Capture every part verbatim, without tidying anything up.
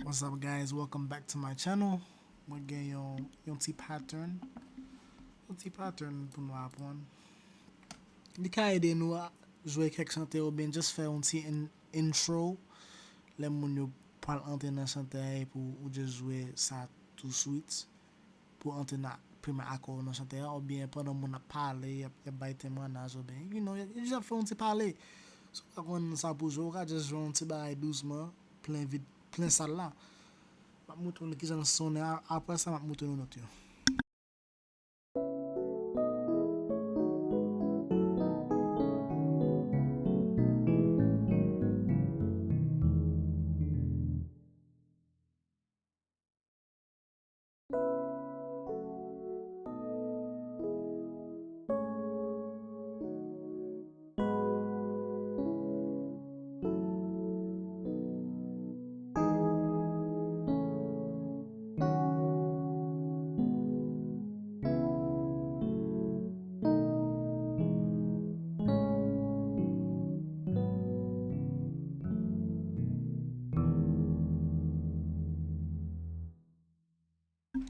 What's up, guys? Welcome back to my channel. Mwen gen yon, yon ti pattern. Yon ti pattern pou nou aprann. Li ka ede nou a jwe kèk chante oubyen just fè yon ti in-, intro. Lè moun yo pral antre nan chante a epi ou just jwe sa tou swit. Pou antre nan premye akò nan chante a, oubyen pandan moun ap pale, y ap, y ap bay temwanaj, oubyen, you know, y ap, y ap fè yon ti pale. Si w pa konn sa pou jwe, ou ka just jwe yon ti bagay dousman, plen vid, plen sal la. M ap montre nou kijan l sonnen, a-, apre sa, m ap montre nou nòt yo.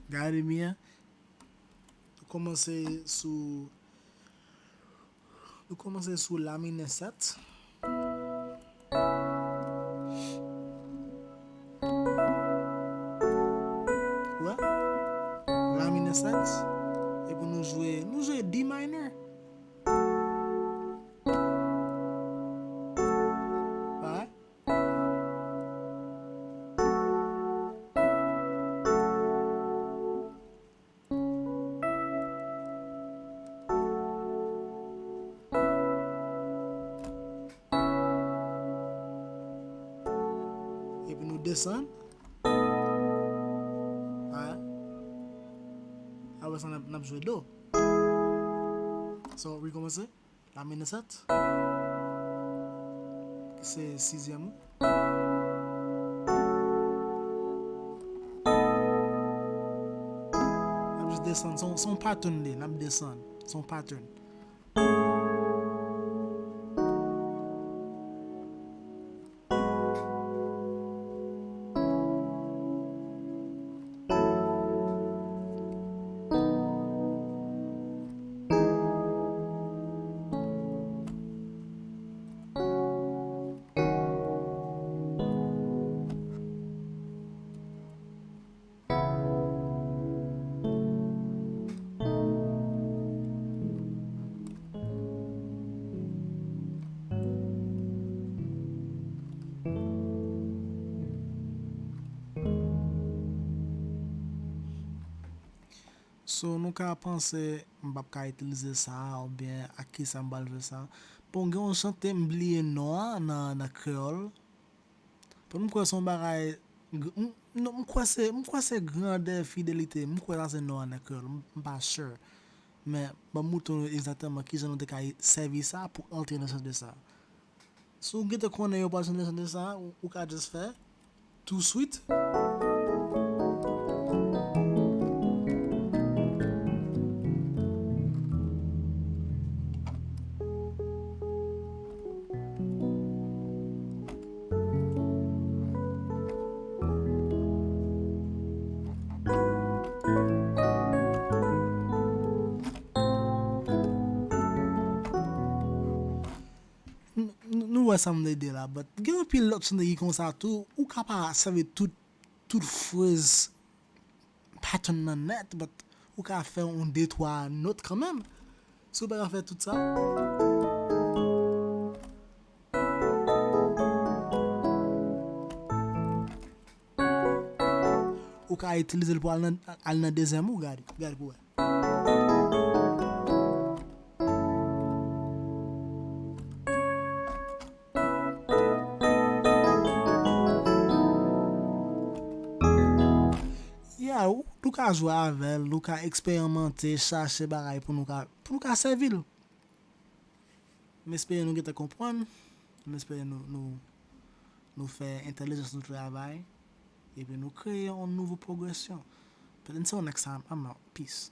Gade byen. Nou kòmanse sou, nou kòmanse sou la minè sèt. Wè? La minè sèt. Epi nou jwe, nou jwe D minor. Alright? Epi nou desann. Alright. Apre sa, n ap, n ap jwe do. So, rekòmanse. La minè sèt. Se sizyèm ou. N ap jis desann. Se yon, se yon pattern li, n ap desann. Se yon pattern. So, nou ka panse, "M p ap ka itilize sa a," oubyen, "A kisa m pral jwe sa a?" Bon, gen yon chante, m bliye non an nan, nan kreyòl. Bon, m kwè se yon bagay, gr-, m, non, m kwè se, m kwè se Grandè Fidelite. M kwè sa se non an nan kreyòl. M, m pa sure. Men, ban m montre nou egzakteman kijan nou te ka sèvi sa pou antre nan chante sa. Si w gentan konnen yo pral chante chante sa, ou, ou ka just fè tou swit. N-, n-, nou wè sa m vle di la, but gen anpil lòt chante ki konsa tou, ou ka pa sèvi tout, tout frez pattern nan nèt, but ou ka fè yon de twa nòt kanmenm. Si w pa ka fè tout sa, ou ka itilize l pou al nan, al nan dezyèm ou, gade, gade pou wè. Yeah, ou, nou ka jwe avè l, nou ka eksperimante, chache bagay pou nou ka, pou nou ka sèvi l. M espere nou gentan konprann. M espere nou, nou, nou fè entèlijans nou travay. Epi nou kreye yon nouvo pwogresyon. But until next time, I'm out. Peace.